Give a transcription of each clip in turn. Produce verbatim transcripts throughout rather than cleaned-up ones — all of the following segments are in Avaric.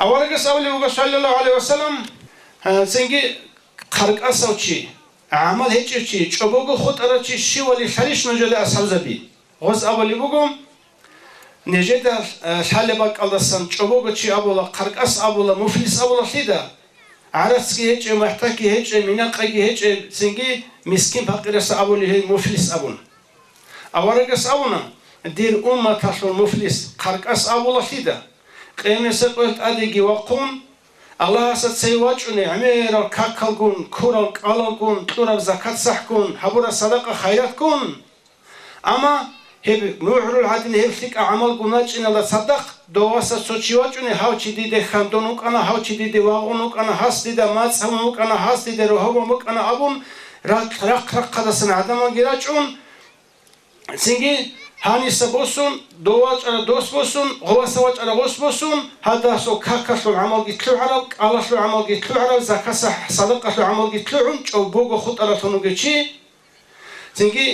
Аварагас абулеб буго, саллаллагьу гӀалайгьи вассалам, а, цинги хъаркӀасав чи, гӀамал гьечӀев чи, чӀобого хутӀарав чи щивали лъалищ нужеда, асхӀабзаби? Гъоз абулеб буго, нижеда, а, лъалеб бакӀалдасан чӀобого чи абула, хъаркӀас абула, муфлис абула лъида? ГӀарацги гьечӀев, махӀтаги гьечӀев, минакъаги гьечӀев, цинги мискин-пакъираса абулей гьей муфлис абун. Аварагас абуна, дир умматалъул муфлис хъаркӀас абула лъида? Къиямасеб къоялъ тӀадеги вахъун, Аллагьасда цей вачӀуней гӀемерал какалгун, ккурал кӀалалгун, кьураб закат-сахӀгун, гьабураб садакъа-хайратгун. Амма гьеб мугӀрул гӀадин гьеб лъикӀаб гӀамалгун вачӀиналда цадахъ, дов васас цо чи вачӀуней, гьав чи диде хьандун вукӀана, гьав чи диде вагъун вукӀана, гьас дида мацӀ гьабун вукӀана, гьас диде рогьобун букӀана абун, рахъ-рахъ-рахъадасан гӀадамалги рачӀун, цинги гьаниса босун, дов вачӀарав дос босун, гъов васас вачӀарав гъос босун, гьадасул какалъул гӀамалги лъугӀарал, кӀалалъул гӀамалги лъугӀарал, закаса-садакъалъул гӀамалги лъугӀун, чӀобого хутӀаралъун вугев чи, цинги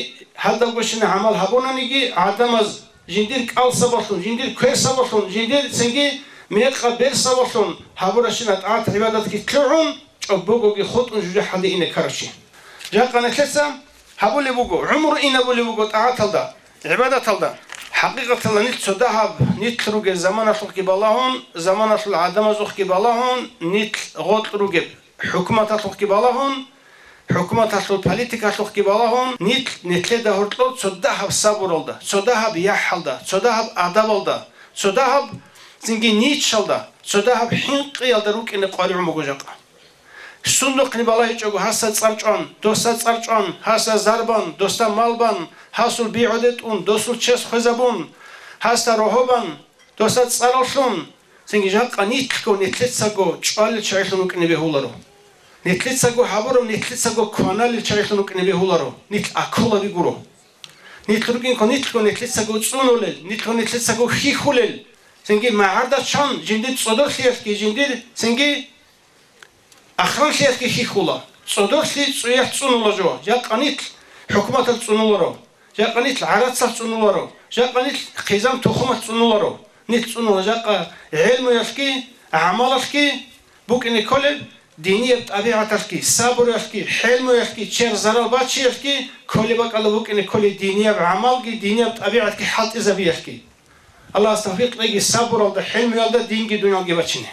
гьадабгощина гӀамал гьабунаниги, гӀадамаз жиндир кӀал сабаблъун, жиндир квер сабаблъун, жиндир цинги мекъаб бер сабаблъун гьабуращина тӀагӀат-гӀибадатги лъугӀун, чӀобогоги хутӀун жужахӀалде ине ккарав чи. Жакъа нилъеца гьабулеб буго, гӀумру инабулеб буго тӀагӀаталда, гӀибадаталда. ХӀакъикъаталда нилъ цо дагьаб, нилъ ругел заманалъухъги балагьун, заманалъул гӀадамазухъги балагьун, нилъ гъоркь ругеб хӀукуматалъухъги балагьун, хӀукуматалъул политикалъухъги балагьун, нилъ, нилъеда гьоркьор цо дагьаб сабуралда, цо дагьаб яхӀалда, цо дагьаб адабалда, цо дагьаб цинги ничалда, цо дагьаб хӀинкъиялда рукӀине къваригӀун буго жакъа. Сундухъни балагьичӀого гьасда цӀар чӀван, досда цӀар чӀван, гьасда зарбан, досда малбан, гьасул би гӀодетӀун, досул чес хвезабун, гьасда рогьобан, досда цӀараллъун, цинги жакъа нилъго, нилъецаго чӀвалел чагӀилъун вукӀине бегьуларо. Нилъецаго гьабураб, нилъецаго кваналел чагӀилъун вукӀине бегьуларо, нилъ акулаби гуро. Нилъ ругинго, нилъго нилъецаго цӀунулел, нилъго нилъецаго хьихьулел, цинги магӀарда чан жиндир цӀодорлъиялъги, жиндир цинги ахранлъиялъги хьихьула. ЦӀодорлъи цӀуялъ цӀунула жо, жакъа нилъ хӀукуматалъ цӀунуларо, жакъа нилъ гӀарацалъ цӀунуларо, жакъа нилъ хъизан-тухумалъ цӀунуларо, нилъ цӀунула жакъа гӀелмуялъги, гӀамалалъги букӀине кколеб, динияб тӀабигӀаталъги, сабруялъги, хӀелмуялъги, чер зарал бачиялъги кколеб бакӀалда букӀине кколеб динияб гӀамалги, динияб тӀабигӀатги хӀалтӀизабиялъги. Аллагьас тавфикъ кьеги сабуралда, хӀелмуялда динги дуниялги бачине.